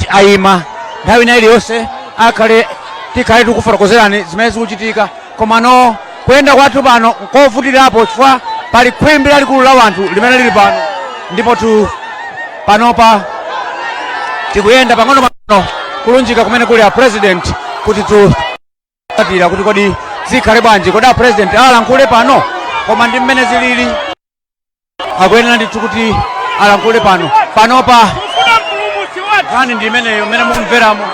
Ayima nthawi ina iliyonse, akhale tikhale tikufotokozerani zimene zikuchitika. Komano kuyenda kwathu pano nkovutirapo chifukwa pali khwimbi lalikulu la wanthu limene lili pano, ndipo tu panopa tikuyenda pang'ono pang'ono kulunjika kumene kuli a President kuti tu tira kuti kodi zikhale bwanji, kodi a President alankhule pano? Koma ndi mmene zilili, akuyenera ndithu kuti alankhule pano panopa. Nkhani ndi imeneyo mmene mukumveramo,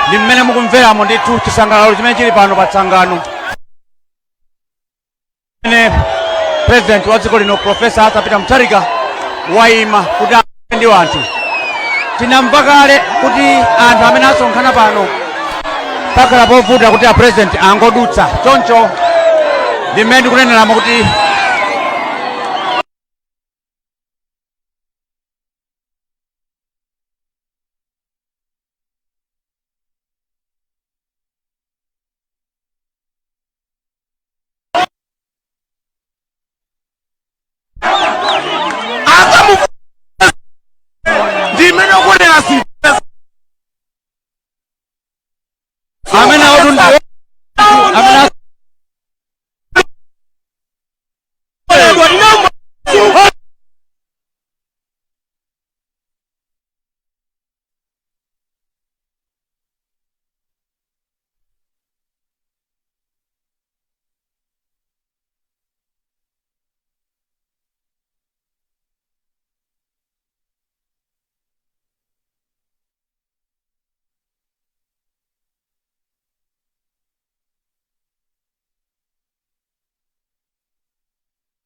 ndi mmene mukumveramo ndithu chisangalalo chimene chili pano pa Tsangano, mmene President wa dziko lino, Professor Arthur Peter Mutharika, wayima kuti alankhule ndi anthu. Tinamva kale kuti anthu amene asonkhana pano pakhala povuta kuti a President angodutsa. Choncho ndi mmene ndikuneneramo kuti Ndimene ukunena si amene akuti ndi amene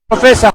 Professor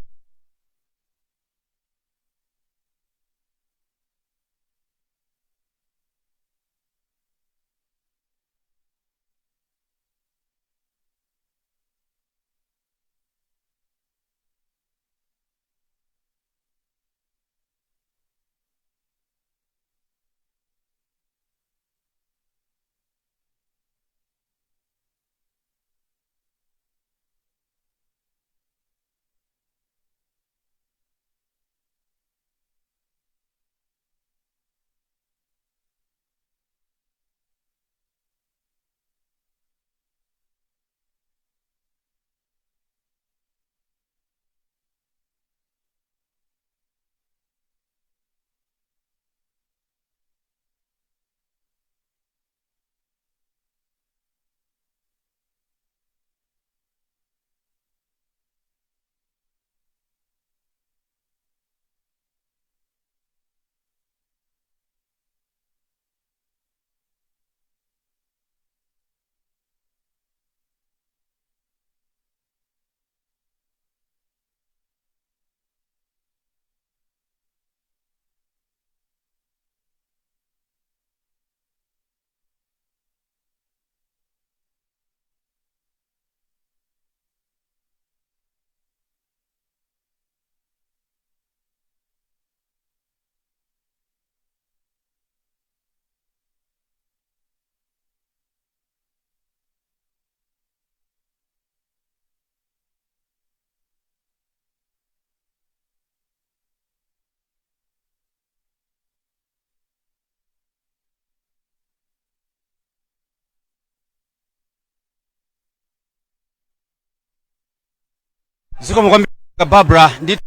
Zikomo kwambiri, Barbara. Ndi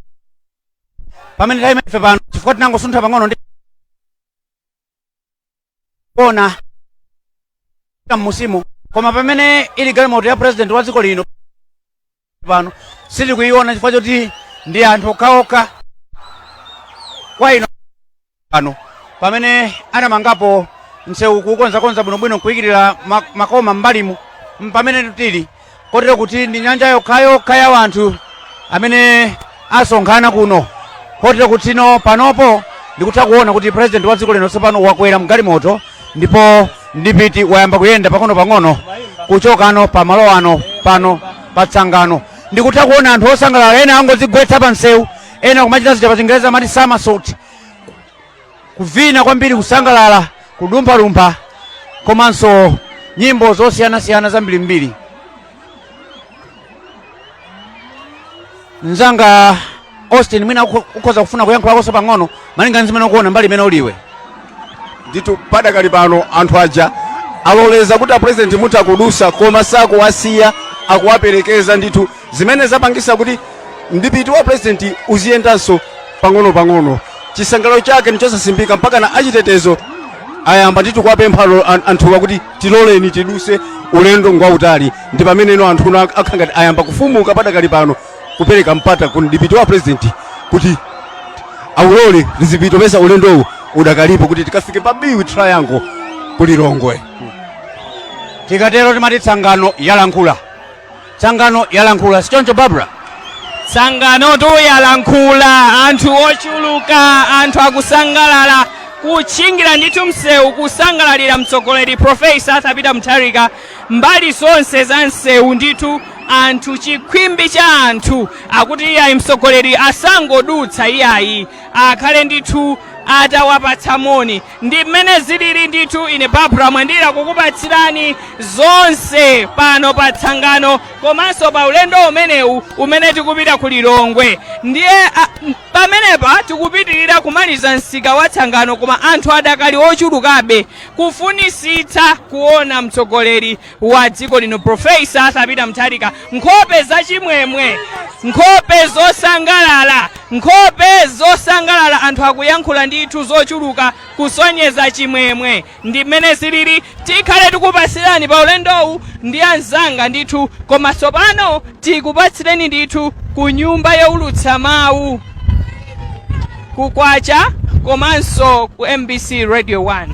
pamene tayima ife pano, chifukwa tinangosuntha pang'ono ndi kuona mmusimu, koma pamene ili galimoto ya President wa dziko lino pano sitikuiona chifukwa choti ndi anthu okhaokha. Kwa ino pano pamene anamangapo msewu, kuukonzakonza bwinobwino, kuyikirira makoma m'mbalimu, pamene tili, kotero kuti ndi nyanja yokhayokha ya anthu amene asonkhana kuno, kotero kuti no panopo ndikutha kuona kuti President wa dziko lino tsopano wakwera mgalimoto ndipo ndipiti wayamba kuyenda pang'ono-pang'ono kuchokano pa malo ano pano pa Tsangano. Ndikutha kuona anthu osangalala, ena angodzigwetsa pa msewu, ena kumachita zija pa Chingereza amati somersault, kuvina kwambiri, kusangalala, kudumphalumpha, komanso nyimbo zosiyanasiyana zambirimbiri. Mzanga Austin, mwina ukhoza kufuna kuyankhulakonso pang'ono malinga ndi zimene ukuona mbali imene uliwe. Ndithu, padakali pano anthu aja aloleza kuti apresident mutha kudusa, koma sakuwasiya, akuwaperekeza ndithu, zimene zapangisa kuti mdipiti wa president uziyendanso pang'ono-pang'ono. Chisangalalo chake ndichosasimbika, mpaka na achitetezo ayamba ndithu kuwapempha anthuwa kuti tiloleni tiduse, ulendo ngwautali. Ndi pameneno anthu kuno akhala ngati ayamba kufumuka padakali pano, kupereka mpata ku mdipiti wa president kuti awulole lizipito, pesa ulendowu udakalipo kuti tikafike pa Biwi Triangle ku Lilongwe. Tikatero timati Tsangano yalankhula, Tsangano yalankhula, sichoncho, Barbara? Tsangano yalankhula. Anthu ochuluka, anthu akusangalala, kutchingira ndithu msewu, kusangalalira mtsogoleri Profesa Arthur Peter Mutharika. Mbali zonse za msewu ndithu anthu, chikhwimbi cha anthu akuti iyayi, mtsogoleri asangodutsa iyayi, akhale ndithu atawapatsa moni. Ndi mmene zilili ndithu. Ine Barbara Mwandira kukupatsirani zonse pano pa Tsangano komanso pa ulendo umenewu umene tikupita ku Lilongwe. Ndiye pamenepa tikupitirira kumaliza msika wa Tsangano, koma anthu adakali ochulukabe kufunisitsa kuona mtsogoleri wa dziko lino Profesa Arthur Peter Mutharika. Nkhope zachimwemwe, nkhope zosangalala, nkhope zosangalala. Anthu akuyankhula ndithu zochuluka kusonyeza chimwemwe. Ndi mmene zilili. Tikhale tikupatsirani pa ulendowu ndi anzanga ndithu, koma tsopano tikupatsireni ndithu ku nyumba yowulutsa mawu ku Kwacha komanso ku MBC Radio 1.